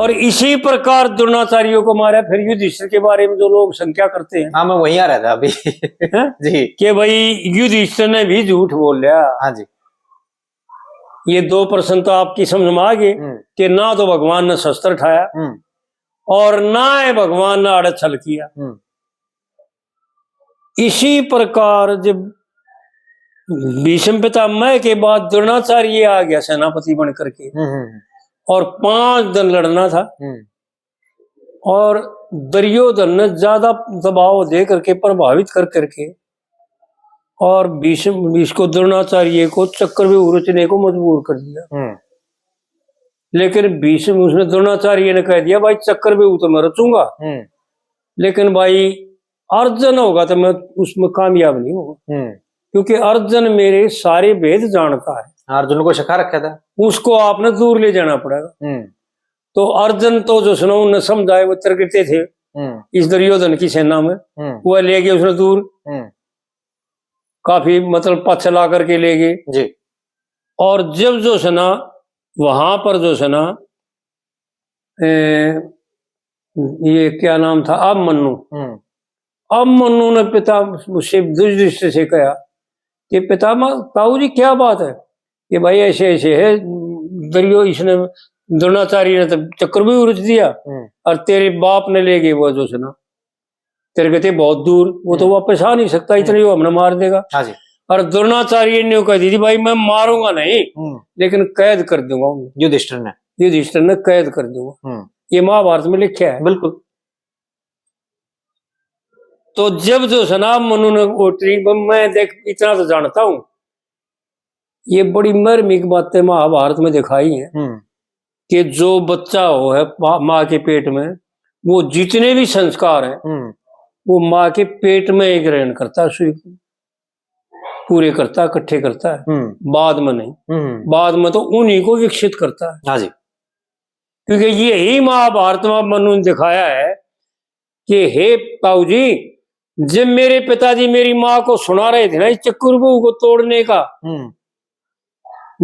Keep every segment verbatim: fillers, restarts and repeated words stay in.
और इसी प्रकार द्रोणाचार्यों को मारा। फिर युधिष्ठिर के बारे में जो लोग शंका करते हैं, हाँ, मैं वहीं आ रहा था अभी। हैं? जी। कि भाई, युधिष्ठिर ने भी झूठ बोल लिया। हाँ जी। ये दो प्रश्न तो आपकी समझ में आ गए हम्म। कि ना तो भगवान ने शस्त्र उठाया हम्म। और ना ही भगवान ने आड़े छल किया। हम्म। इसी प्रकार जब भीष्म पितामह के बाद द्रोणाचार्य आ गया सेनापति बन करके, हम्म, हम्म, हम्म। और पांच दिन लड़ना था, हम्म। और दुर्योधन ने ज्यादा दबाव दे करके, प्रभावित कर करके, और भीष्म, इसको, द्रोणाचार्य को चक्रव्यूह रचने को मजबूर कर दिया। हम्म। लेकिन भीष्म, उसने, द्रोणाचार्य ने कह दिया, "भाई, चक्रव्यूह तो मैं रचूंगा, हम्म। लेकिन भाई, अर्जुन होगा तो मैं उसमें कामयाब नहीं होगा, हम्म। क्योंकि अर्जुन मेरे सारे भेद जानता है।" अर्जुन को सिखा रखा था। "उसको आपने दूर ले जाना पड़ेगा।" हम्म। तो अर्जुन तो जो सुना, उन्हें समझाए, वो तिरकते थे हम्म। इस दुर्योधन की सेना में, हम्म। वो ले गए उसने दूर, हम्म। काफी, मतलब, पाछे ला करके ले गए। जी। और जब जो सुना, वहां पर जो सुना, ए, ये क्या नाम था, अभिमन्यु। हम्म। अभिमन्यु ने पिता से, युधिष्ठिर से कहा कि पितामह, ताऊ जी, क्या बात है कि भाई ऐसे ऐसे है, दरियो, इसने, द्रोणाचार्य ने तो चक्रव्यूह रच दिया हम्म। और तेरे बाप ने ले गए वो जो सुना, तेरे कहते बहुत दूर, वो तो हम्म। वापस आ नहीं सकता, इतने हम्म। वो हमने मार देगा। हाँ जी। और द्रोणाचार्य ने कह दी थी, "भाई, मैं मारूंगा नहीं, हम्म। लेकिन कैद कर दूंगा उन्हें।" युधिष्ठिर ने। युधिष्ठिर ने कैद कर दूंगा। हम्म। ये महाभारत में लिखा है। बिल्कुल। तो जब जो सुना, अभिमन्यु ने ओटरी, "मैं, देख, इतना तो जानता हूं, ये बड़ी मार्मिक बातें महाभारत में दिखाई हैं हम्म। कि जो बच्चा हो है पा-, माँ के पेट में, वो जितने भी संस्कार हैं, हम्म। वो माँ के पेट में ही ग्रहण करता है, स्वी-, पूरे करता है, इकट्ठे करता है, हम्म। बाद में नहीं। हम्म। बाद में तो उन्हीं को विकसित करता है।" हाँ जी। क्योंकि यही महाभारत में मनु ने दिखाया है कि हे ताऊ जी, जब मेरे पिताजी मेरी माँ को सुना रहे थे ना इस चक्रव्यूह को तोड़ने का, हम्म।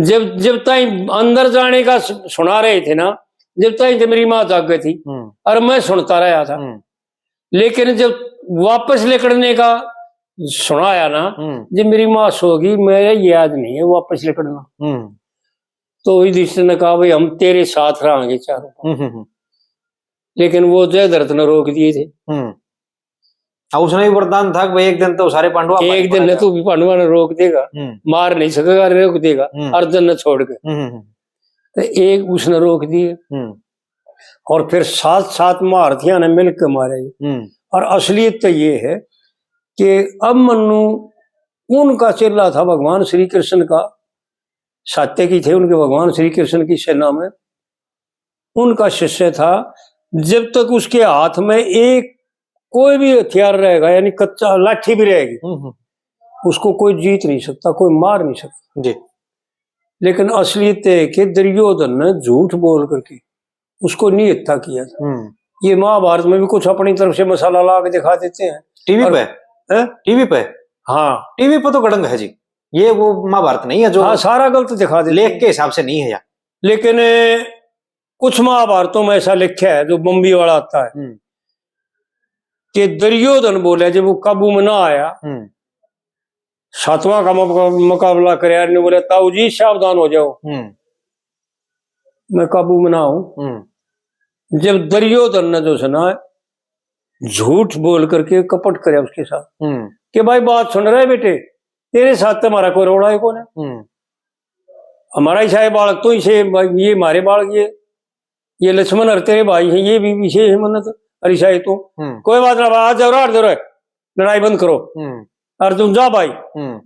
जब, जब ताई अंदर जाने का सु-, सुना रहे थे ना, जब ताई तो मेरी माँ जाग गई थी हम्म। और मैं सुनता रहा था। हम्म। लेकिन जब वापस लिकड़ने का सुनाया ना, हम्म। जब मेरी माँ सो गई, मेरा याद नहीं है वापस लिकड़ना। हम्म। तो युधिष्ठिर ने कहा, "भाई, हम तेरे साथ रहांगे चारों।" हम्म, हम्म, हम्म। लेकिन वो जयद्रथ ने रोक दिए थे। हम्म। हाँ, उसने भी वरदान था कि भाई, एक दिन तो सारे पांडव एक दिन ने तू भी पांडवा ने रोक देगा, हम्म। मार नहीं सकेगा, रोक देगा, हम्म। अर्जुन ने छोड़ के। हम्म, हम्म, हम्म। तो एक उसने रोक दिए। हम्म। और फिर सात, सात महारथियां ने मिलकर मारे। हम्म। और असलियत तो ये है कि अभिमन्यु उनका चेला था भगवान श्री कृष्ण का, सात्यकी थे उनके भगवान श्री कृष्ण की सेना में, उनका शिष्य था। जब तक उसके हाथ में एक कोई भी हथियार रहेगा, यानी कच्चा लाठी भी रहेगी, हम्म, हम्म। उसको कोई जीत नहीं सकता, कोई मार नहीं सकता। जी। लेकिन असलियत है कि दुर्योधन ने झूठ बोल करके उसको निहत्था किया था। हम्म। ये महाभारत में भी कुछ अपनी तरफ से मसाला ला के दिखा देते हैं। टीवी और पे? हैं? टीवी पे? हाँ। टीवी पे तो गड़ंग है जी। ये वो महाभारत नहीं है जो हाँ, सारा गलत दिखा देते लेख हैं। के हिसाब से नहीं है यार। लेकिन कुछ महाभारतों में ऐसा लिखा है जो बम्बई वाला आता है हम्म। कि दुर्योधन बोले जब वो काबू में ना आया, हम्म। सातवां का मुका-, मुकाबला करया ने बोले, "ताऊ जी सावधान हो जाओ, हम्म। मैं काबू में ना हूं।" हम्म। जब दुर्योधन ने जो है ना झूठ बोल करके कपट करया उसके साथ हम्म। कि भाई बात सुन रहे बेटे, तेरे साथ तो हमारा कोई रोड़ा ही कौन है। हम्म। हमारा इसा ये बालक तो इसे, ये हमारे बालक ये, ये लक्ष्मण और तेरे भाई हैं, ये भी विशेष मन्नत और इसा ये तो। हम्म। कोई बात ना, आज जाओ, रात दे रहे, लड़ाई बंद करो। हम्म। अर्जुन जा भाई। हम्म।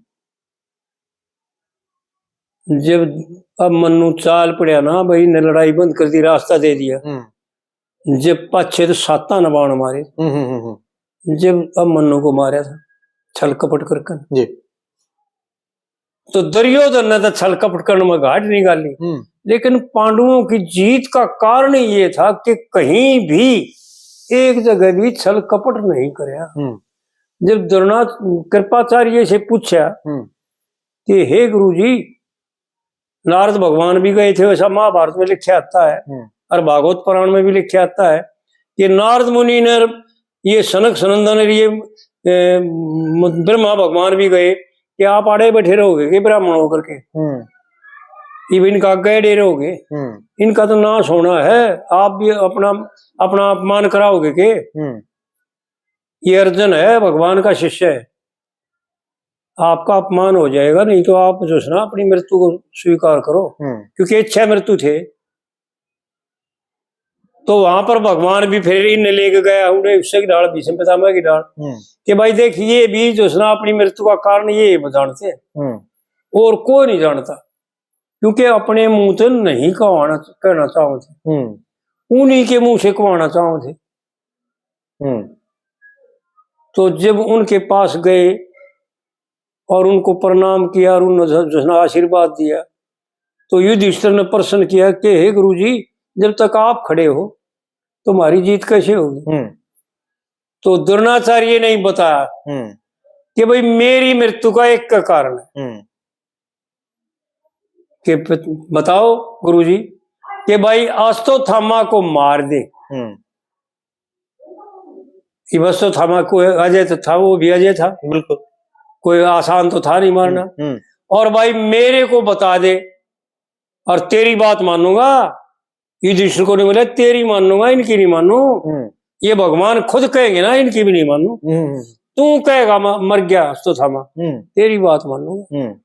जब अभिमन्यु चाल पड़ा ना भाई, ने लड़ाई बंद कर दी, रास्ता दे दिया। हम्म। जब पाछे तो सातां ने बाण मारे। हम्म, हम्म, हम्म, हम्म। जब अभिमन्यु को मारा था, छल कपट करके। जी। तो दुर्योधन ने तो छल कपट करने में घाट नहीं घाली। हम्म। लेकिन पांडवों की जीत का कारण ये था कि कहीं भी एक जगह भी छल कपट नहीं करया। हम्म। जब द्रोणा-, कृपाचार्य से पूछा हम्म। कि हे गुरु जी, नारद भगवान भी गए थे, वैसा महाभारत में लिखा आता है हम्म। और भागवत पुराण में भी लिखे आता है कि नारद मुनि ने, ये सनक सनंदन, ये, ए, ब्रह्मा भगवान भी गए कि आप आड़े बैठे रहोगे कि ब्राह्मण होकर के, हम्म। ये भी इनका आगे अड़े रहोगे, हम्म। इनका तो नाश होना है, आप भी अपना, अपना अपमान कराओगे के? हम्म। ये अर्जुन है, भगवान का शिष्य है, आपका अपमान हो जाएगा, नहीं तो आप जो है ना अपनी मृत्यु को स्वीकार करो, हम्म। क्योंकि ये छह मृत्यु थे। तो वहां पर भगवान भी फिर इन्हें लेके गया, उन्हें उससे की ढाल, भीष्म पितामह की ढाल, हम्म। कि भाई देख, ये भी जो है ना अपनी मृत्यु का कारण ये जानते हैं, हम्म। और कोई नहीं जानता, क्योंकि अपने मुंह से नहीं कहवाना, कहना चाहो थे, हम्म। उन्हीं के मुंह से कहवाना चाहो थे। हम्म। तो जब उनके पास गए और उनको प्रणाम किया और उन्हें जो है ना आशीर्वाद दिया, तो युधिष्ठिर ने प्रश्न किया कि हे गुरु जी, जब तक आप खड़े हो, तुम्हारी जीत कैसे होगी? हम्म। तो द्रोणाचार्य ने ही बताया हम्म। कि भाई, मेरी मृत्यु का एक का कारण है हम्म। कि प-, बताओ गुरु जी, कि भाई, अश्वत्थामा को मार दे। हम्म। ये अश्वत्थामा को अजय तो था, वो भी अजय था, बिल्कुल। कोई आसान तो था नहीं मारना। हम्म, हम्म। और भाई, मेरे को बता दे और तेरी बात मानूंगा। युधिष्ठिर को नहीं बोला, तेरी मानूंगा, इनकी नहीं मानू। हम्म। ये भगवान खुद कहेंगे ना, इनकी भी नहीं मानू। हम्म, हम्म। तू कहेगा म-, मर गया अश्वत्थामा, हम्म। तेरी बात मानूंगा। हम्म।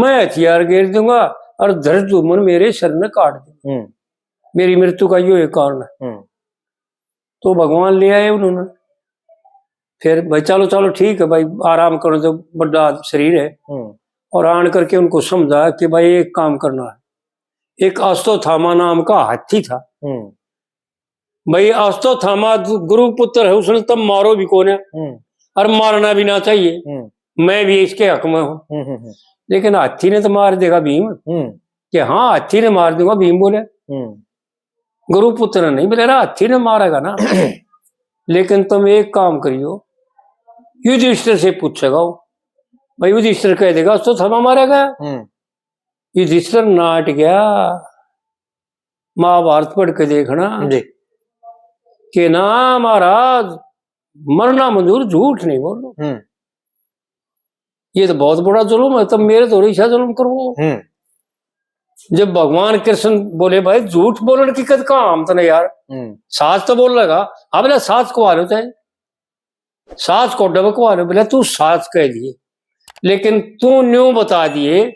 मैं हथियार गेर दूंगा और धड़ जुमन मेरे सर ने काट दे। हम्म। मेरी मृत्यु का यो एक कारण है। हम्म। तो भगवान ले आए उन्होंने। फिर भाई, चलो, चलो, ठीक है भाई, आराम करो, तो बड़ा शरीर है। हम्म। और आन करके उनको समझाया कि भाई, एक काम करना है, एक अश्वत्थामा नाम का हाथी था। हम्म। भाई, अश्वत्थामा दु-, गुरुपुत्र है, उसने तम मारो भी कोन्या हम्म। और मारना भी ना चाहिए। हम्म। मैं भी इसके हक में हूँ। हम्म, हम्म, हम्म। लेकिन हाथी ने तो मार देगा भीम। हम्म। कि हाँ, हाथी ने मार दूंगा, भीम बोले। हम्म। गुरुपुत्र ने नहीं बोले, "अरे, हाथी ने मारेगा ना।" लेकिन तुम एक काम करियो, युधिष्ठिर से पूछेगा वो। भाई, युधिष्ठिर कह देगा, "अश्वत्थामा मारा गया।" हम्म। युधिष्ठिर नाट गया, महाभारत पढ़ के देखना जी। कि ना महाराज, मरना मंजूर, झूठ नहीं बोलो। हम्म। ये तो बहुत बड़ा जुल्म है, तब मेरे तो ऐसा जुल्म करो। हम्म। जब भगवान कृष्ण बोले, "भाई, झूठ बोलने की कद कहाँ हम तने यार, हम्म। साच तो बोल लेगा।" अब ना साच को हालो चाहे, साच को डबकवा लो, बोले, "तू साच कह दिए, लेकिन तू न्यू बता दिए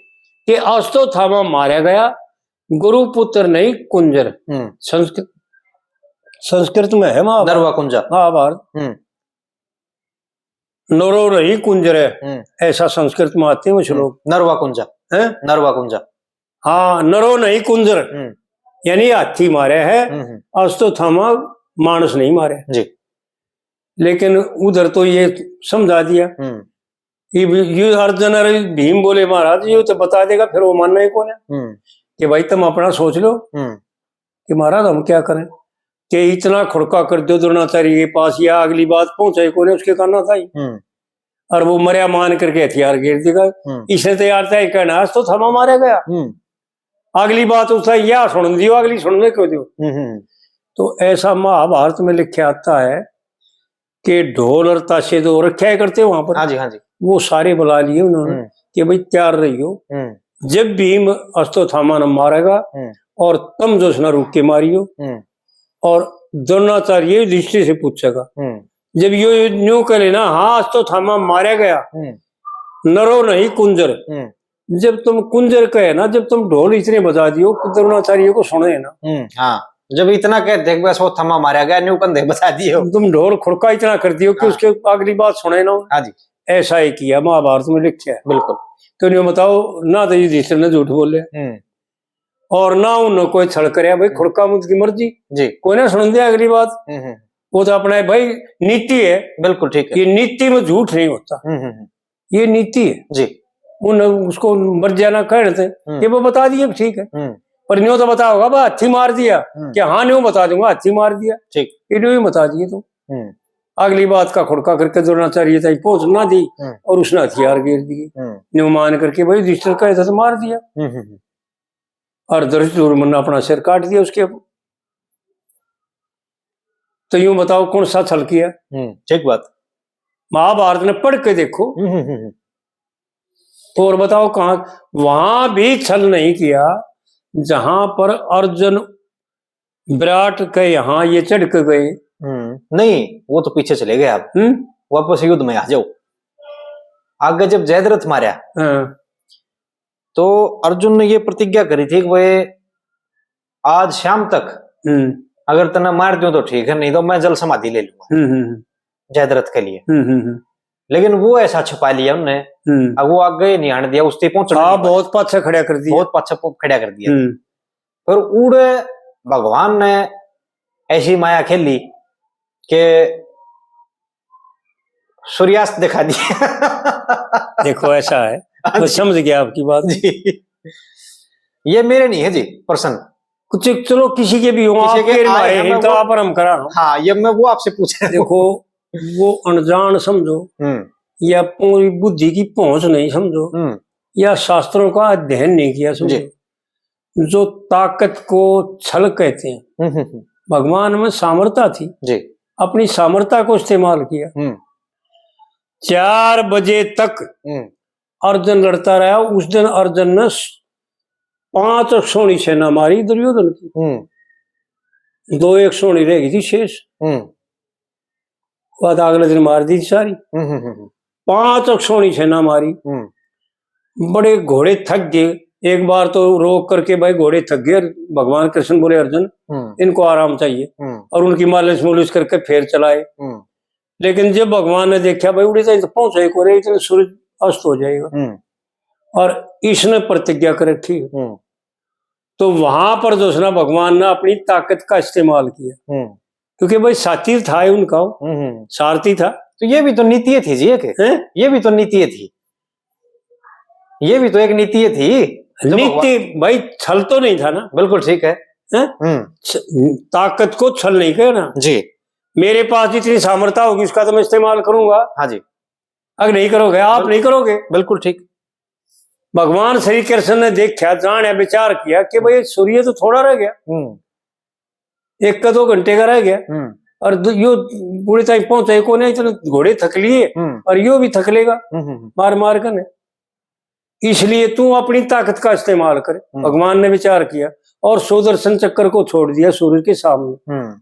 कि अश्वत्थामा मारा गया, गुरुपुत्र नहीं, कुंजर।" हम्म। संस्कृत, संस्कृत में है महाभारत। नरवा कुंजा। महाभारत। हम्म। नरो नहीं कुंजर है, हम्म। ऐसा संस्कृत में आते हैं वो श्लोक। हम्म। नरवा कुंजा। हैं? नरवा कुंजा। हाँ, नरो नहीं कुंजर, हम्म। यानी हाथी मारे है, हम्म, हम्म। अश्वत्थामा मानस नहीं मारे। जी। लेकिन उधर तो ये समझा दिया। हम्म। ये भी, ये अर्जुन और भीम बोले, "महाराज, ये तो बता देगा, फिर वो मानना ही कौन है?" हम्म। कि भाई, तुम अपना सोच लो हम्म। कि महाराज, हम क्या करें? कि इतना खुड़का कर दो द्रोणाचार्य के पास, या अगली बात पहुंचाई कोने उसके काना ताई। हम्म। और वो मरया मान करके हथियार गेर देगा। हम्म। इसने तो यार तय कहना, अश्वत्थामा मारा गया। हम्म। अगली बात उसने या सुन दियो, अगली सुनने क्यों दियो? हम्म, हम्म। तो ऐसा महाभारत में लिखे आता है कि ढोल और ताशे तो रखे करते वहां पर। हाँ जी, हाँ जी। वो सारे बुला लिए उन्होंने हम्म। कि भाई, तैयार रहियो। हम्म। जब भीम अश्वत्थामा ने मारेगा हम्म। और तुम जो उसने रुक के मारियो हम्म। और द्रोणाचार्य युधिष्ठिर से पूछेगा। हम्म। जब यो न्यू कह लेना, "हाँ, अश्वत्थामा मारा गया, हम्म। नरो नहीं कुंजर।" हम्म। जब तुम कुंजर कहे ना, जब तुम ढोल इतने बजा दियो कि द्रोणाचार्य को सुने ना। हम्म, हाँ। जब इतना कह दे कि अश्वत्थामा मारा गया, न्यू कंधे बजा दियो। तुम ढोल खुड़का इतना कर दियो कि हाँ। उसके अगली बात सुने ना। हाँ जी। ऐसा ही किया, महाभारत में लिखा है। बिल्कुल। तो न्यू बताओ ना, तो युधिष्ठिर ने झूठ बोले हम्म। और ना उन्हें कोई छल करे, भाई, हम्म। खुड़का मुझ की मर्जी। जी। कोई ना सुन दिया अगली बात। हम्म, हम्म। वो तो अपना है भाई, नीति है। बिल्कुल ठीक है। ये नीति में झूठ नहीं होता। हम्म, हम्म, हम्म। ये नीति है। जी। उन, उसको मर जाना कहने थे, हम्म। ये वो बता दिए, ठीक है। हम्म। पर न्यू तो बता होगा, "बा, हाथी मार दिया।" हम्म। क्या हाँ, न्यू बता दूंगा, "हाथी मार दिया।" ठीक। ये न्यू ही बता दिए तो। हम्म। अगली बात का खुड़का करके द्रोणाचार्य ताई पहुंच ना दी हम्म। और उसने हथियार गेर दिए। हम्म। न्यू मान करके भाई, "युधिष्ठिर कहे था तो मार दिया।" हम्म, हम्म, हम्म। और धड़ जुमन ने अपना सिर काट दिया उसके। तो यूं बताओ, कौन सा छल किया? हम्म, ठीक बात। महाभारत ने पढ़ के देखो। हम्म, हम्म, हम्म। और बताओ, कहाँ वहां भी छल नहीं किया जहां पर अर्जुन विराट के यहाँ ये चढ़ के गए? हम्म, नहीं, वो तो पीछे चले गए आप। हम्म? वापस युद्ध में आ जाओ, आगे जब जयद्रथ मारा, हाँ। तो अर्जुन ने ये प्रतिज्ञा करी थी कि भाई, आज शाम तक हम्म। अगर तन्ने मार दूं तो ठीक है, नहीं तो मैं जल समाधि ले लूंगा हम्म, हम्म, हम्म। जयद्रथ के लिए। हम्म, हम्म, हम्म। लेकिन वो ऐसा छुपा लिया उनने, हम्म। अब वो आगे नहीं आने दिया, उससे पहुंचना हाँ, नहीं पाया। बहुत पाछा खड़ा कर दिया। बहुत पाछा पो-, खड़ा कर दिया। हम्म। पर उड़े भगवान ने ऐसी माया खेली कि सूर्यास्त दिखा दिया। देखो, ऐसा है, हाँ मैं जी। समझ गया आपकी बात। जी। ये मेरे नहीं है जी, प्रश्न। कुछ, चलो, किसी के भी हो, किसी आपके के आए मारे हैं, हैं, मैं तो वो आप और हम करा रहा हूँ। हाँ, ये मैं वो आपसे पूछ रहा हूँ। देखो, वो अनजान समझो, हम्म। या पूरी बुद्धि की पहुंच नहीं समझो, हम्म। या शास्त्रों का अध्ययन नहीं किया समझो। जी। जो ताकत को छल कहते हैं, हम्म, हम्म, हम्म। भगवान में सामर्थ्य थी, जी। अपनी सामर्थ्य को इस्तेमाल किया। हम्म। चार बजे तक हम्म। अर्जुन लड़ता रहा। उस दिन अर्जुन ने स-, पांच अक्षोणी सेना मारी दुर्योधन की। हम्म। दो एक सोनी रह गई थी शेष। हम्म। वो तो अगले दिन मार दी थी सारी। हम्म, हम्म, हम्म, हम्म। पांच अक्षोणी सेना मारी। हम्म। बड़े घोड़े थक गए। एक बार तो रोक करके, भाई, घोड़े थक गए। भगवान कृष्ण बोले, अर्जुन, हम्म। इनको आराम चाहिए। हम्म। और उनकी मालिश मुलिश करके फिर चलाए। हम्म। लेकिन जब भगवान ने देखा, भाई, उड़ी तो पहुंचे को रे, इतने सूरज अस्त हो जाएगा। हम्म। और इसने प्रतिज्ञा कर रखी। हम्म। तो वहां पर जो है ना, भगवान ने अपनी ताकत का इस्तेमाल किया। हम्म। क्योंकि भाई, साथी था ही उनका, वो हम्म, हम्म। सारथी था। तो ये भी तो नीति थी जी, एक। हैं? ये भी तो नीति थी, ये भी तो एक नीति थी। तो नीति, भगवान भाई, छल तो नहीं था ना। बिल्कुल ठीक है। हैं? हम्म। छ-, ताकत को छल नहीं कहना। जी। मेरे पास जितनी सामर्थ्य होगी, उसका तो मैं इस्तेमाल करूंगा। हाँ जी। अगर नहीं करोगे, आप बिल्कुल। नहीं करोगे। बिल्कुल ठीक। भगवान श्री कृष्ण ने देखा, जाने विचार किया कि भाई, सूर्य तो थोड़ा रह गया, हम्म। एक का दो घंटे का रह गया, हम्म। और दु-, यो पूरे ताई पहुंचे को नहीं, इतने घोड़े थक लिए, हम्म। और यो भी थक लेगा, हम्म, हम्म, हम्म। मार मार कर ने। इसलिए तू अपनी ताकत का इस्तेमाल कर। हम्म। भगवान ने विचार किया और सुदर्शन चक्र को छोड़ दिया सूर्य के सामने, हम्म।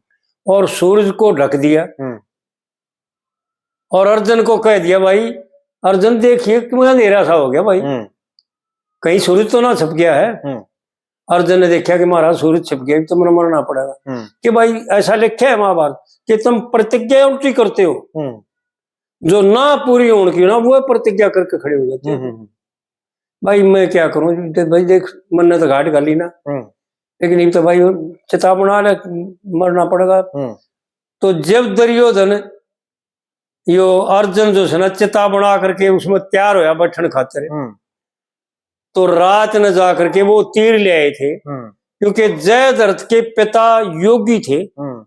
और सूरज को ढक दिया। हम्म। और अर्जुन को कह दिया, भाई, अर्जुन, देखिए कि मैं अंधेरा सा हो गया, भाई, हम्म। कहीं सूरज तो ना छिप गया है। हम्म। अर्जुन ने देखा कि महाराज, सूरज छिप गया, तो मर-, मरना पड़ेगा। हम्म। कि भाई, ऐसा लिखा है महाभारत कि तुम प्रतिज्ञा उल्टी करते हो। हम्म। जो ना पूरी होने की ना, वो प्रतिज्ञा करके खड़े हो जाते हो। हम्म, हम्म, हम्म। भाई, मैं क्या करूं? दे-, भाई, देख, मन्ने तो घाट घाली ना, हम्म। लेकिन इब तो भाई, चिता बना ले, मरना पड़ेगा। हम्म। तो जब दुर्योधन, यो अर्जुन जो है ना, चिता बना करके उसमें तैयार होया बैठन खातिर, हम्म। तो रात ने जा करके वो तीर ले आए थे, हम्म। क्योंकि जयद्रथ के पिता योगी थे, हम्म।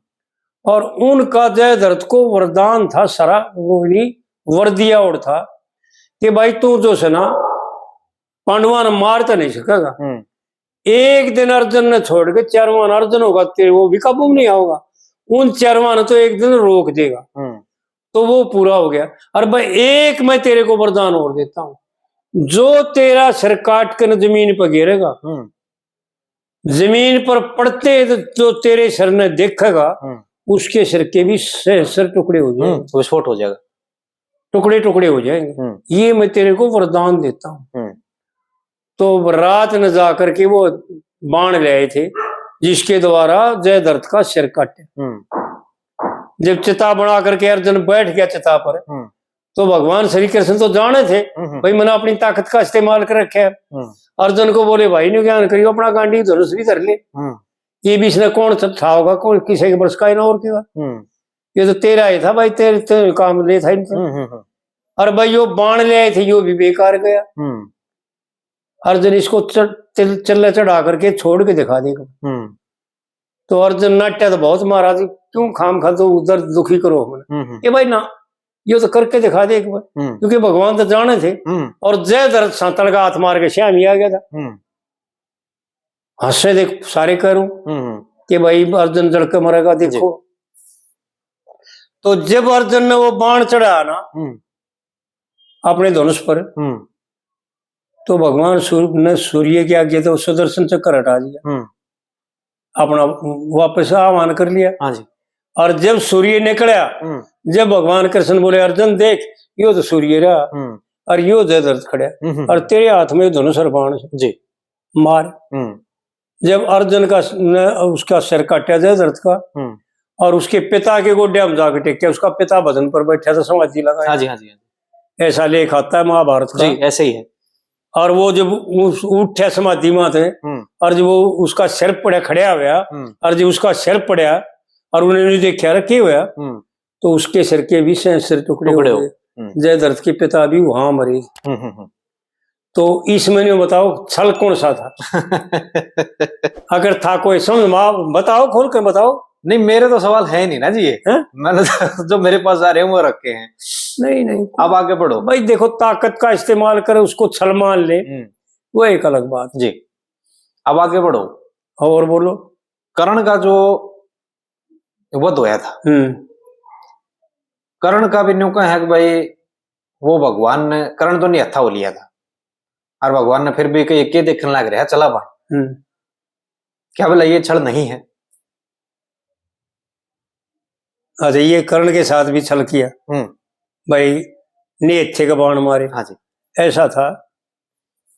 और उनका जयद्रथ को वरदान था, सरा, वो नहीं, वर दिया और था कि भाई, तू जो है ना, पांडवां ने मार तो नहीं सकेगा। हम्म। एक दिन अर्जुन ने छोड़ के चारवां अर्जुन होगा, तेरे वो भी काबू में नहीं आओगा। उन चारवां ने तो एक दिन रोक देगा। हम्म। तो वो पूरा हो गया। और भाई, एक मैं तेरे को वरदान और देता हूं, जो तेरा सिर काट कर जमीन पर गिरेगा, हम्म। जमीन पर पड़ते जो तेरे सिर ने देखेगा, हम्म। उसके सिर के भी सहस्र टुकड़े हो जाएंगे। हम्म, विस्फोट हो जाएगा। टुकड़े टुकड़े हो जाएंगे। हम्म। ये मैं तेरे को वरदान देता हूँ। हम्म। तो रात ने जा करके वो बाण ले आए थे, जिसके द्वारा जयद्रथ का सिर काटे। हम्म। जब चिता बना करके अर्जुन बैठ गया चिता पर, हम्म। तो भगवान श्री कृष्ण तो जाने थे, हम्म, हम्म। भाई, मैंने अपनी ताकत का इस्तेमाल कर रखा है। हम्म। अर्जुन को बोले, भाई, न्यू ज्ञान करियो, अपना गांडी धनुष भी धर ले। हम्म। ये भी इसने कौन सा था होगा, कौन किसी के बरस का ही ना और क्या। हम्म। ये तो तेरा ही था भाई, तेरे, तेरे काम ले था इनसे। हम्म, हम्म, हम्म। और भाई, यो बाण ले आए थे, यो भी बेकार गया। हम्म। अर्जुन इसको चढ़-, चल-, चल्ले चढ़ा करके छोड़ के दिखा दे एक बार। हम्म। तो अर्जुन नाट्या तो बहुत, महाराज, क्यों खाम खा तो उधर दुखी करो हमने। हम्म, हम्म। ये भाई ना, ये तो करके दिखा दे एक बार। हम्म। क्योंकि भगवान तो जाने थे। हम्म। और जयद्रथ सातड़ का हाथ मार के श्याम ही आ गया था। हम्म। हंसे देख सारे करूं हम्म, हम्म। कि भाई, अर्जुन जल के मरेगा, जी। देखो। तो जब अर्जुन ने वो बाण चढ़ाया ना हम्म। अपने धनुष पर, हम्म। तो भगवान सूर्य ने सूर्य के आगे तो सुदर्शन चक्र हटा दिया, हम्म। अपना वापस आह्वान कर लिया। हाँ जी। और जब सूर्य निकला, हम्म। जब भगवान कृष्ण बोले, "अर्जुन देख, यो तो सूर्य रहा हम्म। और यो जयद्रथ खड़ा, हम्म, हम्म। और तेरे हाथ में धनुष और बाण है, जी। मार।" हम्म। जब अर्जुन का स-, ने उसका सिर काटा जयद्रथ का, हम्म। और उसके पिता के गोड्या में जाके टेक्या, उसका पिता भजन पर बैठा था, समाधि लगाया। हाँ जी, हाँ जी, हाँ जी। ऐसा लेख आता है महाभारत का। जी, ऐसे ही है। और वो जब उस, उठा समाधि में थे, हम्म। और जब वो उसका सिर पड़ा, खड़ा होया, हम्म। और जब उसका सिर पड़ा और उन्होंने देखा, "अरे, क्या होया?" हम्म। तो उसके सिर के भी सैंसठ टुकड़े टुकड़े हो हो। गए। हम्म। जयद्रथ के पिता भी वहां मरे। हम्म, हम्म, हम्म। तो इसमें नहीं बताओ, छल कौन सा था? अगर था कोई समझ में आ-, बताओ, खोल के बताओ। नहीं, मेरे तो सवाल है नहीं ना जी ये। हैं? मैंने तो जो मेरे पास आ रहे हैं, वो रखे हैं। नहीं, नहीं। अब आगे बढ़ो। भाई, देखो, ताकत का इस्तेमाल करे, उसको छल मान ले, हम्म। वो एक अलग बात। जी। अब आगे बढ़ो। और बोलो। कर्ण का जो वध होया था, हम्म। कर्ण का भी न्यू कहा है कि भाई, वो भगवान ने, कर्ण तो नहीं हथा हो लिया था, और भगवान ने फिर भी कही, "के देखने लग रहा है, चला बाण।" हम्म। क्या बोला, ये छल नहीं है? अच्छा, ये कर्ण के साथ भी छल किया। हम्म। भाई, ने अच्छे का बाण मारे। हाँ जी। ऐसा था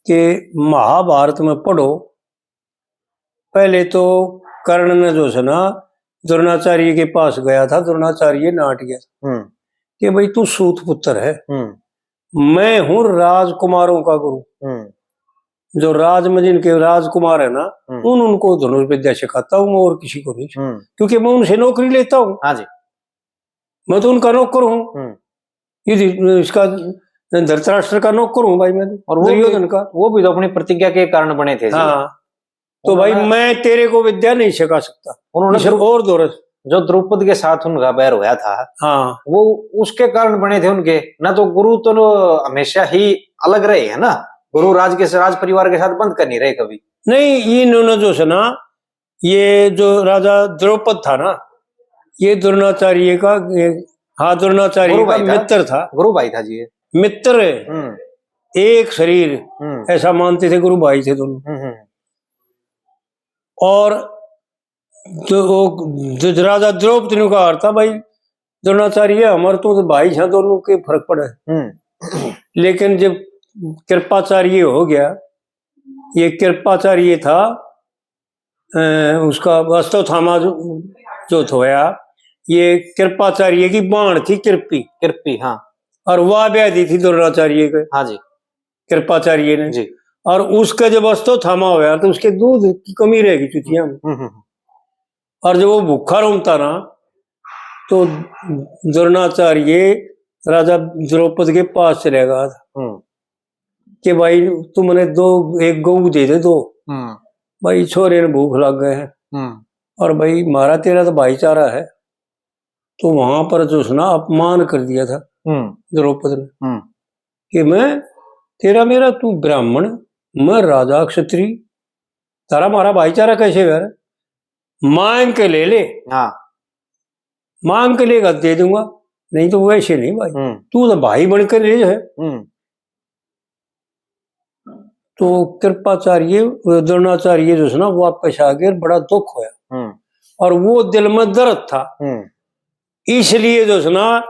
कि महाभारत में पढ़ो, पहले तो कर्ण ने जो है ना, द्रोणाचार्य के पास गया था, द्रोणाचार्य नाट गया था हम्म। कि भाई, तू सूत पुत्र है, हम्म। मैं हूं राजकुमारों का गुरु, हम्म। जो राज में जिनके राजकुमार है ना, हम्म। उन, उनको धनुष विद्या सिखाता हूं मैं, और किसी को नहीं, हम्म। क्योंकि मैं उनसे नौकरी लेता हूं। हाँ जी। मैं तो उनका नौकर हूँ। हम्म। ये धि-, इसका धृतराष्ट्र का नौकर हूँ भाई मैं तो, और वो भी, दुर्योधन का। वो भी तो अपनी प्रतिज्ञा के कारण बने थे जी। हाँ। तो भाई, उन्होंने मैं तेरे को विद्या नहीं सिखा सकता, उन्होंने किसी द्रौ-, और दोरस। जो द्रौपद के साथ उनका बैर होया था, हाँ। वो उसके कारण बने थे उनके, ना तो गुरु तो हमेशा ही अलग रहे है ना, गुरु राज के, राज परिवार के साथ बंध कर नहीं रहे कभी। नहीं, इन्होंने जो है ना, ये जो राजा द्रौपद था ना, ये द्रोणाचार्य का, ये, हाँ, द्रोणाचार्य गुरु का भाई था। मित्र था। गुरु भाई था जी ये। मित्र, हम्म। एक शरीर, हम्म। ऐसा मानते थे, गुरु भाई थे दोनों। हम्म, हम्म। और जो वो, जो राजा द्रौपद ने कहा था, "भाई द्रोणाचार्य, हमारे तो भाई हैं, दोनों के फर्क पड़े।" हम्म। लेकिन जब कृपाचार्य हो गया, ये कृपाचार्य था, अ, उसका अश्वत्थामा जो, जो होया, ये कृपाचार्य की बाण थी, कृपी। कृपी, हाँ। और वह ब्याह दी थी द्रोणाचार्य के। हाँ जी। कृपाचार्य ने। जी। और उसका जब अश्वत्थामा होया, तो उसके दूध की कमी रह गई चुतिया में। हम्म, हम्म, हम्म। और जब वो भूखा रोता ना, तो द्रोणाचार्य राजा द्रौपद के पास चले गया था हम्म। कि भाई, तू मने दो, एक गऊ दे दे, दो। हम्म। भाई, छोरे ने भूख लग गए हैं। हम्म। और भाई, मारा तेरा तो भाईचारा है। तो वहां पर जो उसने अपमान कर दिया था हम्म। द्रौपद ने हम्म। कि मैं, तेरा मेरा, तू ब्राह्मण, मैं राजा क्षत्रिय, तारा मारा भाईचारा कैसे यार? मांग के ले ले। हाँ। मांग के लेगा, दे दूंगा, नहीं तो वैसे नहीं भाई। हम्म। तू तो भाई बनकर ले है। हम्म। तो कृपाचार्य, द्रोणाचार्य जो है ना, वापस आ गए, बड़ा दुख होया। हम्म। और वो दिल में दर्द था, हम्म। इसलिए जो है ना,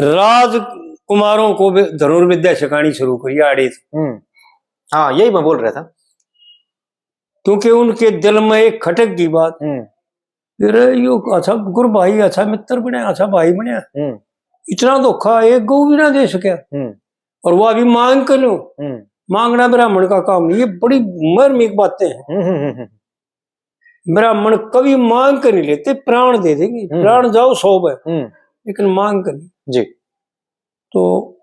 राजकुमारों को भी धनुर्विद्या सिखानी शुरू करी आड़े से। हम्म। हाँ, यही मैं बोल रहा था। क्योंकि उनके दिल में एक खटक की बात। हम्म। फिर यो अच्छा गुरु भाई, अच्छा मित्र बनया, अच्छा भाई बनया। हम्म। इतना धोखा, एक गऊ भी ना दे सकया। हम्म। और वो अभी मांग कर लो। हम्म। मांगना ब्राह्मण का काम नहीं, ये बड़ी मर्मिक बातें हैं। हम्म, हम्म, हम्म, हम्म। ब्राह्मण कभी मांग कर नहीं लेते, प्राण दे देंगे। हम्म। प्राण जाओ सौ है, हम्म। लेकिन मांग कर नहीं। जी। तो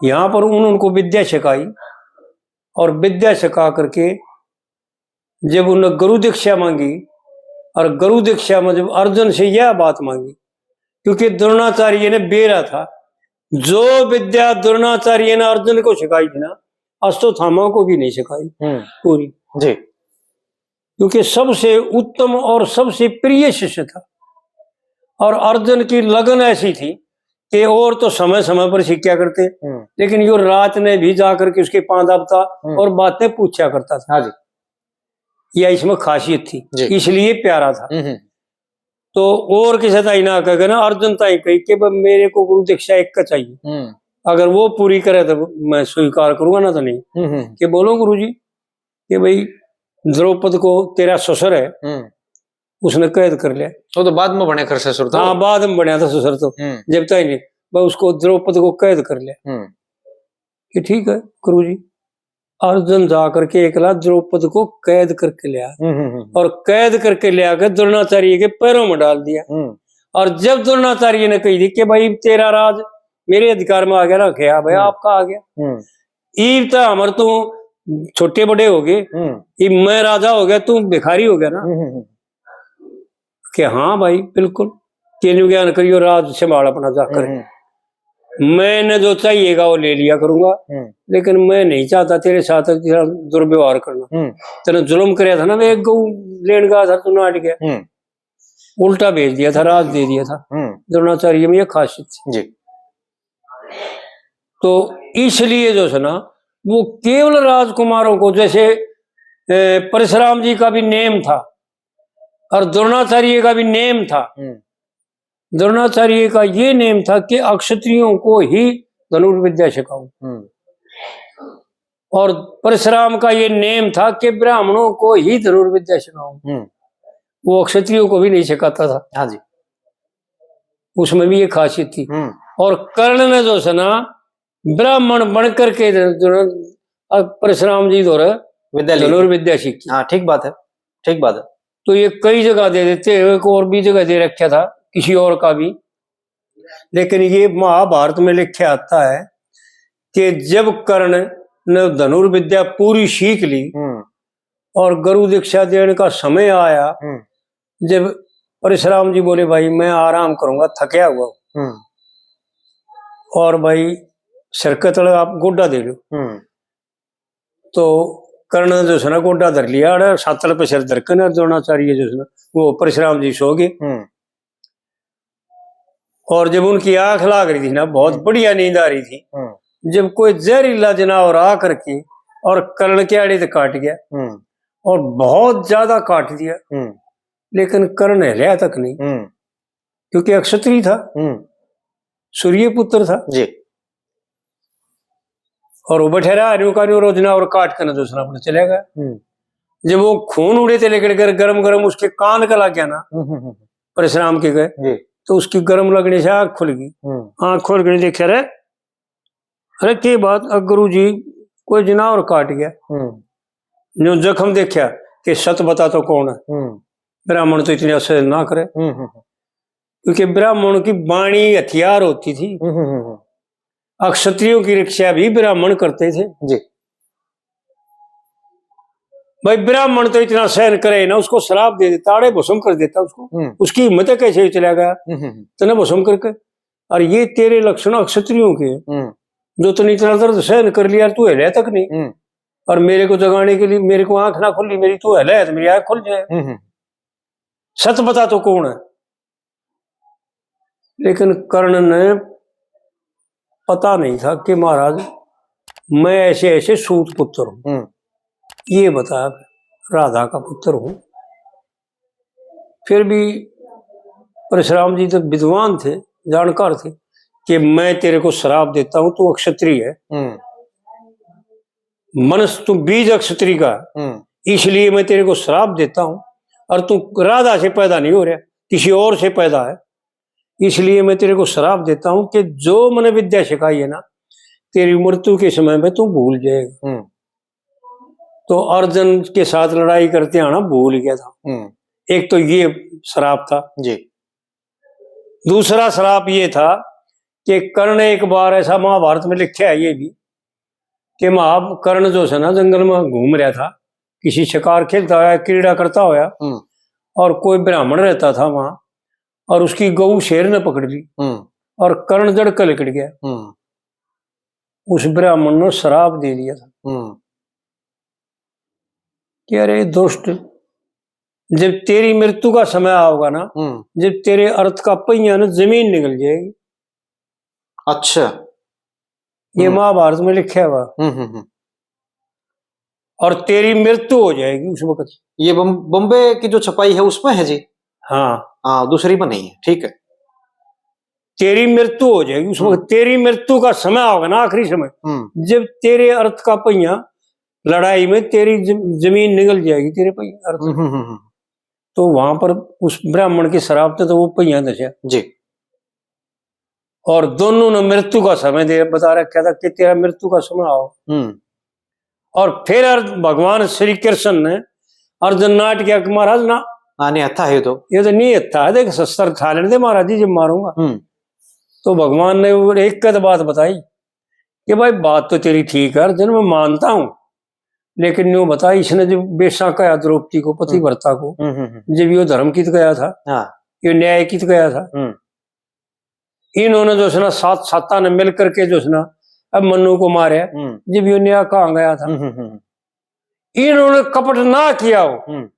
यहाँ पर उन-, उनको विद्या सिखाई, और विद्या सिखा करके जब उन्हें गुरु दीक्षा मांगी, और गुरु दीक्षा में जब अर्जुन से यह बात मांगी, क्योंकि द्रोणाचार्य ने बेरा था, जो विद्या द्रोणाचार्य ने अर्जुन को सिखाई थी ना, अश्वत्थामा को भी नहीं सिखाई हम्म। पूरी। जी। क्योंकि सबसे उत्तम और सबसे प्रिय शिष्य था। और अर्जुन की लगन ऐसी थी कि और तो समय समय पर सीखा करते, हम्म। लेकिन यो रात ने भी जा करके उसके पांव दाबता हम्म। और बातें पूछा करता था। हाँ जी। यह इसमें खासियत थी, जी। इसलिए प्यारा था। हम्म, हम्म। तो और किसी ताई ना कह के ना, अर्जुन ताई कही कि "बस मेरे को गुरु दीक्षा एक का चाहिए, हम्म। अगर वो पूरी करे तो मैं स्वीकार करूंगा, ना तो नहीं।" हम्म, हम्म। कि "बोलो गुरु जी।" कि "भाई, द्रौपद को तेरा ससुर है, हम्म। उसने कैद कर लिया।" वो तो बाद में बने कर ससुर तो। हाँ, बाद में बनया था ससुर तो। हम्म। जब तक नहीं, बस उसको, द्रौपद को कैद कर लिया। हम्म। कि "ठीक है गुरु जी।" अर्जुन जा करके एकला द्रौपद को कैद करके लिया हम्म, हम्म, हम्म। और कैद करके लिया के द्रोणाचार्य के पैरों में डाल दिया। हम्म। और जब द्रोणाचार्य ने कही थी कि "भाई, तेरा राज मेरे अधिकार में आ गया ना, क्या भाई, हम्म। आपका आ गया।" हम्म। "ईब तो हमर तू छोटे बड़े हो गए, हम्म। ईब मैं राजा हो गया, तू भिखारी हो गया ना।" हम्म, हम्म, हम्म। कि "हाँ भाई, बिल्कुल, तेनू ज्ञान करियो, राज संभाल अपना जाकर। हम्म, हम्म। मैंने जो चाहिएगा वो ले लिया करूंगा, हम्म। लेकिन मैं नहीं चाहता तेरे साथ तेरा दुर्व्यवहार करना। हम्म। तने जुल्म करया था ना, मैं एक गऊ लेन गया था, तू नाट गया।" हम्म। उल्टा भेज दिया था, राज दे दिया था। हम्म। द्रोणाचार्य में ये खासियत थी। जी। तो इसलिए जो है ना, वो केवल राजकुमारों को, जैसे, ए, परशुराम जी का भी नेम था और द्रोणाचार्य का भी नेम था। हम्म। द्रोणाचार्य का ये नेम था कि अक्षत्रियों को ही धनुर्विद्या सिखाऊं। हम्म। और परशुराम का ये नेम था कि ब्राह्मणों को ही धनुर्विद्या सिखाऊं। हम्म। वो अक्षत्रियों को भी नहीं सिखाता था। हाँ जी। उसमें भी ये खासियत थी। हम्म। और कर्ण ने जो है ना, ब्राह्मण बन करके जो है, अब परशुराम जी धोरे विद्या ली। धनुर्विद्या सीखी। हाँ, ठीक बात है, ठीक बात है। तो ये कई जगह दे देते हैं, एक और भी जगह दे रखा था किसी और का भी, लेकिन ये महाभारत में लिखे आता है कि जब कर्ण ने धनुर्विद्या पूरी सीख ली हम्म। और गुरु दीक्षा देने का समय आया, हम्म। जब परशुराम जी बोले, "भाई, मैं आराम करूंगा, थकया हुआ हूं।" हम्म। और भाई, सिर के तले आप गोडा दे लो। हम्म। तो कर्ण जो है ना, गोडा धर लिया, अरे सातल पे सिर धर के ना, द्रोणाचार्य जो है ना, वो परशुराम जी सो गए। हम्म। और जब उनकी आंख लाग रही थी ना, बहुत हम्म। बढ़िया नींद आ रही थी, हम्म। जब कोई जहरीला जनावर आ करके और कर्ण के आड़े तो काट गया हम्म। और बहुत ज्यादा काट दिया, हम्म। लेकिन कर्ण हिलया तक नहीं, हम्म। क्योंकि अक्षत्री था, हम्म। सूर्य पुत्र था। जी। और वो बैठे रहा, न्यू का न्यू रोज ना, और काट के ना दूसरा अपने चले गया। हम्म। जब वो खून उड़े थे लेकर गरम गरम उसके कान का लग गया ना, हम्म, हम्म, हम्म। परशुराम के गए, जी। तो उसकी गरम लगने से आंख खुल गई। हम्म। आंख खोल के देखा, अरे, अरे, के बात, अ, गुरु जी, कोई जनावर काट गया। हम्म। न्यू जख्म देखा कि सत बता तो कौन है। हम्म। ब्राह्मण तो इतने असर ना करे, हम्म, हम्म, हम्म। क्योंकि ब्राह्मण की बाणी हथियार होती थी। हम्म, हम्म, हम्म। अक्षत्रियों की रक्षा भी ब्राह्मण करते थे। जी। भाई, ब्राह्मण तो इतना सहन करे ना, उसको श्राप दे देता, आड़े भस्म कर देता उसको। हम्म। उसकी हिम्मत है, कैसे चला गया हम्म, हम्म, हम्म। तने भस्म करके। और ये तेरे लक्षण अक्षत्रियों के हैं, हम्म। जो तूने इतना दर्द सहन कर लिया, तू हिला तक नहीं। हम्म। और मेरे को जगाने के लिए, मेरे को आंख ना खुली मेरी, तू हिला तो मेरी आंख खुल जाए। हम्म, हम्म। सच बता, तो कौन है? लेकिन कर्ण ने पता नहीं था कि महाराज, मैं ऐसे ऐसे सूत पुत्र हूं। हम्म। ये बता, राधा का पुत्र हूं। फिर भी परशुराम जी तो विद्वान थे, जानकार थे, कि मैं तेरे को श्राप देता हूं, तू अक्षत्रिय है। हम्म। मनुष्य, तू बीज अक्षत्री का, हम्म। इसलिए मैं तेरे को श्राप देता हूं, और तू राधा से पैदा नहीं हो रहा, किसी और से पैदा है, इसलिए मैं तेरे को श्राप देता हूं कि जो मैंने विद्या सिखाई है ना, तेरी मृत्यु के समय में तू भूल जाएगा। हम्म। तो अर्जुन के साथ लड़ाई करते आना भूल गया था। हम्म। एक तो ये श्राप था। जी। दूसरा श्राप ये था कि कर्ण, एक बार ऐसा महाभारत में लिखा है ये भी, कि महा-, कर्ण जो है ना, जंगल में घूम रहा था, किसी शिकार खेलता होया, क्रीड़ा करता होया, हम्म। और कोई ब्राह्मण रहता था वहां, और उसकी गऊ शेर ने पकड़ ली, हम्म। और कर्ण जड़ के लिकड़ गया। हम्म। उस ब्राह्मण ने श्राप दे दिया था हम्म। कि अरे दुष्ट, जब तेरी मृत्यु का समय आओगा ना, हम्म। जब तेरे अर्थ का पहिया ना, जमीन निगल जाएगी। अच्छा। ये हम्म। महाभारत में लिखा हुआ। हम्म, हम्म, हम्म। और तेरी मृत्यु हो जाएगी उस वक्त। ये बम-, बॉम्बे की जो छपाई है, उसमें है जी? हाँ। हाँ, दूसरी में नहीं है, ठीक है। तेरी मृत्यु हो जाएगी उस वक्त, हम्म। तेरी मृत्यु का समय आओगा ना, आखिरी समय, हम्म। जब तेरे अर्थ का पहिया, लड़ाई में तेरी ज-, जमीन निगल जाएगी तेरे पहिया, अर्थ। हम्म, हम्म, हम्म। तो वहां पर उस ब्राह्मण की शराब ने तो वो पहिया दसिया। जी। और दोनों ने मृत्यु का समय दे बता रखा था कि तेरा मृत्यु का समय आओ। हम्म। और फिर अर्ज-, भगवान श्री कृष्ण ने अर्जुन नाट किया कि महाराज ना, हाँ, नहीं, हत्था है तो। ये तो नहीं हत्था है, देख, शस्त्र ठा लेने दे महाराज जी, जब मारूंगा। हम्म। तो भगवान ने वो एक कद बात बताई कि भाई, बात तो तेरी ठीक है अर्जुन, मैं मानता हूं, लेकिन न्यू बता, इसने जो बेशा कहा द्रौपदी को, पतिव्रता को, हम्म, हम्म, हम्म। जब यो धर्म कित गया था, हाँ। यो न्याय कित गया था, हम्म। इन्होंने जो है ना, सात साता ने मिल करके जो है ना, अब मनु को मारे, हम्म। जब यो न्याय कहाँ गया था? हम्म, हम्म, हम्म। इन्होंने कपट ना किया हो, हम्म।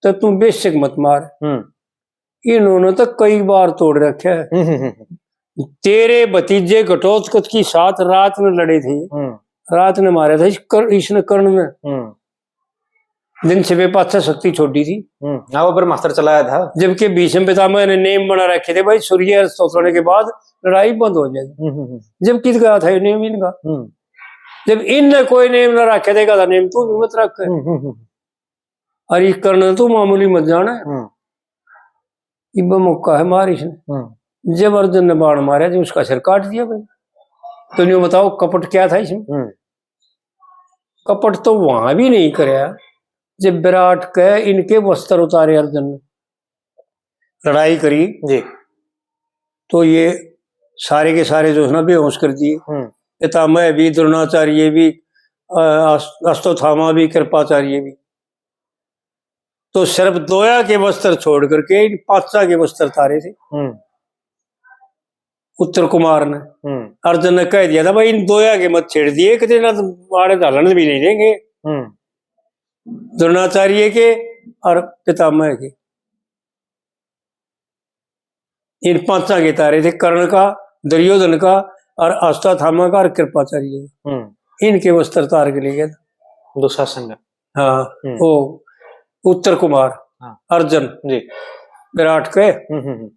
तो तू बेशक मत मार। हम्म। इन्होंने तो कई बार तोड़ रखे है। हम्म, हम्म, हम्म। तेरे भतीजे घटोत्कच की साथ रात में लड़े थे, हम्म। रात ने मारे था इस कर-, इसने कर्ण ने। हम्म। दिन से वे पाछे शक्ति छोड़ी थी। हम्म। हाँ, वो ब्रह्मास्त्र चलाया था। जबकि भीष्म पितामह ने नियम बना रखे थे, भाई, सूर्य अस्त होने के बाद लड़ाई बंद हो जाएगी। हम्म, हम्म, हम्म। जब कित गया था ये नियम इनका? हम्म। जब इनने कोई नियम ना रखे थे, कहता नियम तू भी मत रख। हम्म, हम्म, हम्म। और इस कर्ण तो मामूली मत जाने। हम्म। इब्बे मौका है मार इसने। हम्म। जब अर्जुन ने बाण मारा, जो उसका सिर काट दिया भाई। तो न्यू बताओ, कपट क्या था इसमें? हम्म। कपट तो वहां भी नहीं करया, जब विराट के इनके वस्त्र उतारे अर्जुन ने, लड़ाई करी, जी। तो ये सारे के सारे जो है ना, बेहोश कर दिए। हम्म। पितामह भी, द्रोणाचार्य भी, अ, अस-, अश्वत्थामा भी, कृपाचार्य भी। तो सिर्फ दोया के वस्त्र छोड़ करके इन पांचा के वस्त्र तारे थे। हम्म। उत्तर कुमार ने, हम्म। अर्जुन ने कह दिया था, भाई, इन दोया के मत छेड़ दिए, कितने ना तो आड़े ढालन भी नहीं देंगे। हम्म। द्रोणाचार्य के और पितामह के। इन पांचा के तारे थे, कर्ण का, दुर्योधन का और अश्वत्थामा का और कृपाचार्य का। हम्म। इनके वस्त्र तार के ले गया था। दुशासन का। हाँ, हम्म। वो उत्तर कुमार, हाँ। अर्जुन, जी। विराट के। हम्म, हम्म, हम्म।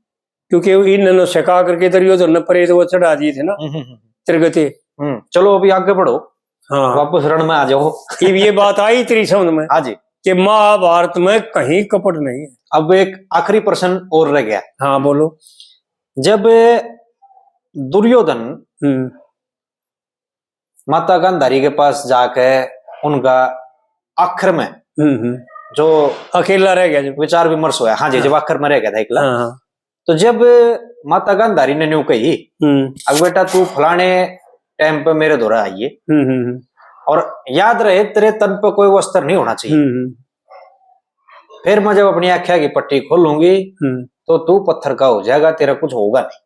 क्योंकि इन्होंने सिखा करके दुर्योधन ने प्रेत वो चढ़ा दिए थे ना, हम्म, हम्म, हम्म। त्रिगति। हम्म, चलो अभी आगे बढ़ो। हाँ। वापस रण में आ जाओ। इब ये बात आई तेरी समझ में? हाँ जी। कि महाभारत में कहीं कपट नहीं है। अब एक आखिरी प्रश्न और रह गया। हाँ, बोलो। जब दुर्योधन हम्म। माता गांधारी के पास जाके उनका आखिर में हम्म, हम्म। जो अकेला रह गया जब। विचार विमर्श हुआ, हाँ जी, हाँ। जब आखिर में रह गया था एकला, हाँ, हाँ। तो जब माता गांधारी ने न्यू कही, हम्म। "अब बेटा, तू फलाने टाइम पे मेरे धोरे आइए, हम्म, हम्म, हम्म। और याद रहे, तेरे तन पे कोई वस्त्र नहीं होना चाहिए। हम्म, हम्म। फिर मैं जब अपनी आंखें की पट्टी खोलूंगी, हम्म। तो तू पत्थर का हो जाएगा, तेरा कुछ होगा नहीं।"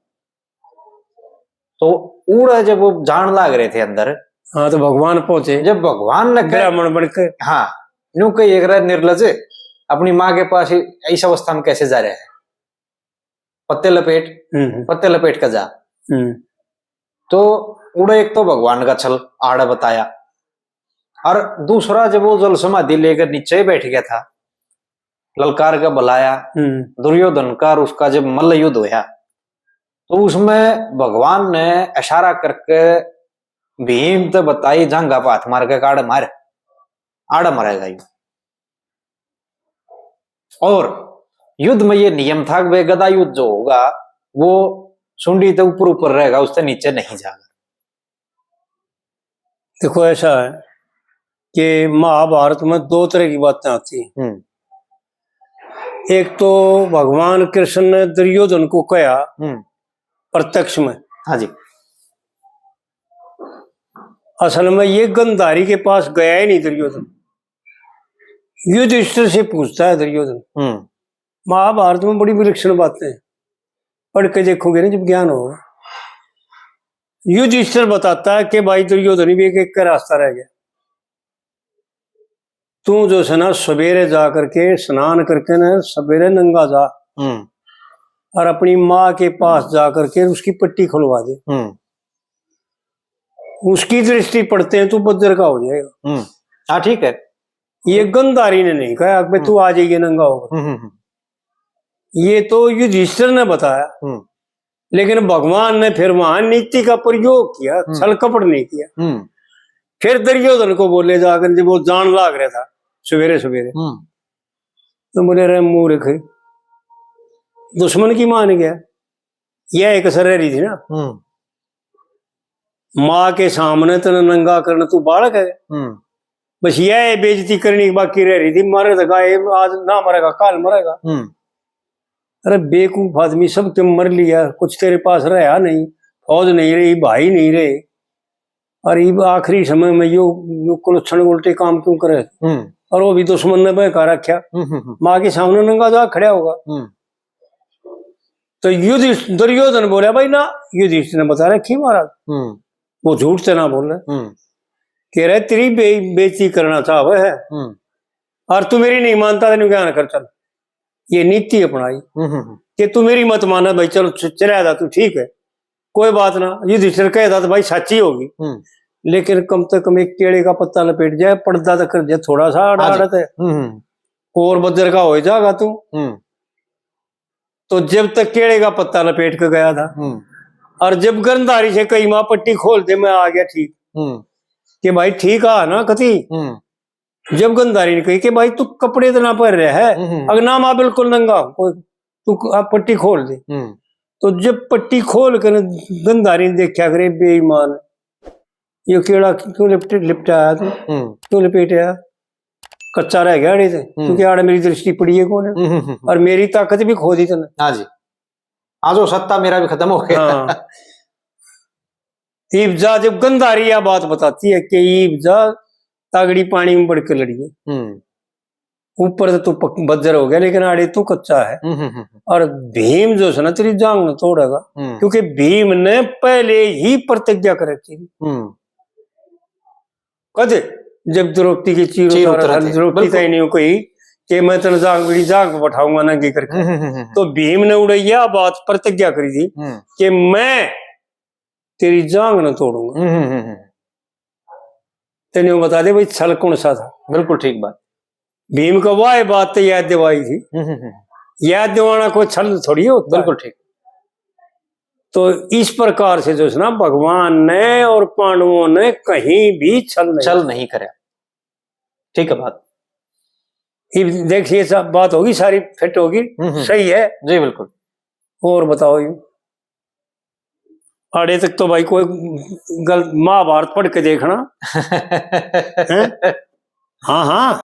तो उड़े जब वो जान लाग रहे थे अंदर, हाँ, तो भगवान पहुंचे, जब भगवान ने कह-, ब्राह्मण बन के। हाँ, न्यू कही, "एक रह निर्लज, अपनी माँ के पास ही इस अवस्था में कैसे जा रहा है? पत्ते लपेट, हम्म, हम्म। पत्ते लपेट कर जा।" हम्म। तो उड़े एक तो भगवान का छल आड़ा बताया, और दूसरा जब वो जल समाधि लेकर नीचे बैठ गया था, ललकार के बुलाया, हम्म। दुर्योधन का और उसका जब मल्ल युद्ध होया, तो उसमें भगवान ने इशारा करके भीम ते बताई, जांघा पे हाथ मार के, "आड़े मार, आड़े मरेगा यू।" और युद्ध में ये नियम था कि वे गदा युद्ध जो होगा, वो सुंडी ते ऊपर ऊपर रहेगा, उससे नीचे नहीं जाएगा। देखो, ऐसा है कि महाभारत में दो तरह की बातें आती हैं। हम्म। एक तो भगवान कृष्ण ने दुर्योधन को कहा हम्म। प्रत्यक्ष में। हाँ जी। असल में ये गंधारी के पास गया ही नहीं दुर्योधन, युधिष्ठिर से पूछता है दुर्योधन। हम्म। महाभारत में बड़ी विलक्षण बातें हैं, पढ़ के देखोगे ना जब ज्ञान होगा। युधिष्ठिर बताता है कि भाई दुर्योधन भी एक, एक का रास्ता रह गया। तू जो है ना, सवेरे जा करके, स्नान करके ना, सवेरे नंगा जा हम्म। और अपनी माँ के पास जा करके उसकी पट्टी खुलवा दे। हम्म। उसकी दृष्टि पड़ते हैं, तू बज्जर का हो जाएगा। हम्म। हाँ, ठीक है। ये गंधारी ने नहीं कहा कि हम्म। तू आ जाइए नंगा होकर। हम्म, हम्म, हम्म। ये तो युधिष्ठिर ने बताया, हम्म। लेकिन भगवान ने फिर वहां नीति का प्रयोग किया, हम्म। छल कपट नहीं किया। हम्म। फिर दुर्योधन को बोले जाकर, जब वो जान लाग रहा था सवेरे सवेरे, हम्म। तो बोले, "अरे मूर्ख, दुश्मन की मान गया, यह एक सर रही थी ना, हम्म। माँ के सामने तने नंगा करना, तू बालक है, हम्म। बस यह बेइज्जती करनी बाकी रह रही थी, मारे तो गाय आज ना मरेगा, काल मरेगा।" हम्म। अरे बेवकूफ आदमी, सब क्यों मर लिया, कुछ तेरे पास रहा नहीं, फौज नहीं रही, भाई नहीं रहे, और इब आखिरी समय में यो, यो कुलक्षण उल्टे काम क्यों करे? हम्म। और वो भी दुश्मन ने बहका रखा, हम्म, हम्म, हम्म। माँ के सामने नंगा जा खड़ा होगा। हम्म। तो युधिष्ठ-, दुर्योधन बोला, "भाई ना, युधिष्ठिर ने बता रखी महाराज, हम्म। वो झूठ से ना बोले।" हम्म। कह रहे, "तेरी बे-, बेइज्जती करना चाहवे है, हम्म। और तू मेरी नहीं मानता, तेन ज्ञान कर चल।" ये नीति अपनाई हम्म, हम्म, हम्म। कि तू मेरी मत माना भाई, चलो च-, चला जा तू, ठीक है, कोई बात ना। युधिष्ठिर कह दा तो भाई साची होगी, हम्म। लेकिन कम से कम एक केले का पत्ता लपेट जाए, पर्दा तो कर जाए, थोड़ा सा आड़ा हाँ जी। आड़ा ते हम्म, हम्म। और बज्जर का हो जाएगा तू। हम्म। तो जब तक केले का पत्ता लपेट के गया था, हम्म। और जब गंधारी से कही, "माँ, पट्टी खोल दे, मैं आ गया ठीक," हम्म। कि भाई ठीक आ ना कती। हम्म। जब गंधारी ने कही कि, "भाई तू कपड़े तो ना पहन रहा है, हम्म। अगर ना माँ बिल्कुल नंगा, कोई तू क-, आ पट्टी खोल दे।" हम्म। तो जब पट्टी खोल कर गंधारी ने देखा करे, "बेईमान, ये केला क्यों लिपट-, लिपटाया तू? हम्म। क्यों लपेटाया? कच्चा रह गया आड़े से, हम्म। क्योंकि आड़े मेरी दृष्टि पड़ी है कौन है? हम्म, हम्म, हम्म। और मेरी ताकत भी खो दी तूने।" हाँ जी, आज वो सत्ता मेरा भी खत्म हो गया। हाँ। ईब जा, जब गंधारी यह बात बताती है कि ईब जा, तागड़ी पानी में बढ़ के लड़िए। हम्म। ऊपर तो तू पक-, बज्जर हो गया, लेकिन आड़े तू कच्चा है। हम्म, हम्म, हम्म। और भीम जो है ना, तेरी जांग न तोड़ेगा, हम्म। क्योंकि भीम ने पहले ही प्रतिज्ञा कर रखी थी। हम्म। कद? जब द्रौपदी की चीर चीर उतार उतर हल थी। द्रौपदी बिल्कुल। तय नहीं हुई कि मैं तेरे जांग, मेरी जांग पे बैठाऊंगा नंगी करके। हम्म, हम्म, हम्म, हम्म। तो भीम ने उड़े यह बात प्रतिज्ञा करी थी हम्म। कि मैं तेरी जांग न तोड़ूंगा। हम्म, हम्म, हम्म, हम्म। तेने वो बता दे भाई, छल कौन सा था? बिल्कुल ठीक बात। भीम का वाह बात तो याद दिवाई थी। हम्म, हम्म, हम्म। याद दिवाना कोई छल थोड़ी होता है। बिल्कुल ठीक। तो इस प्रकार से जो है ना, भगवान ने और पांडवों ने कहीं भी छल नहीं छल नहीं करया। ठीक है बात। इब देखिए, सब बात होगी, सारी फिट होगी, हम्म, हम्म। सही है। जी, बिल्कुल। और बताओ, यू आड़े तक तो भाई कोई गल, महाभारत पढ़ के देखना। हैं? हाँ, हाँ।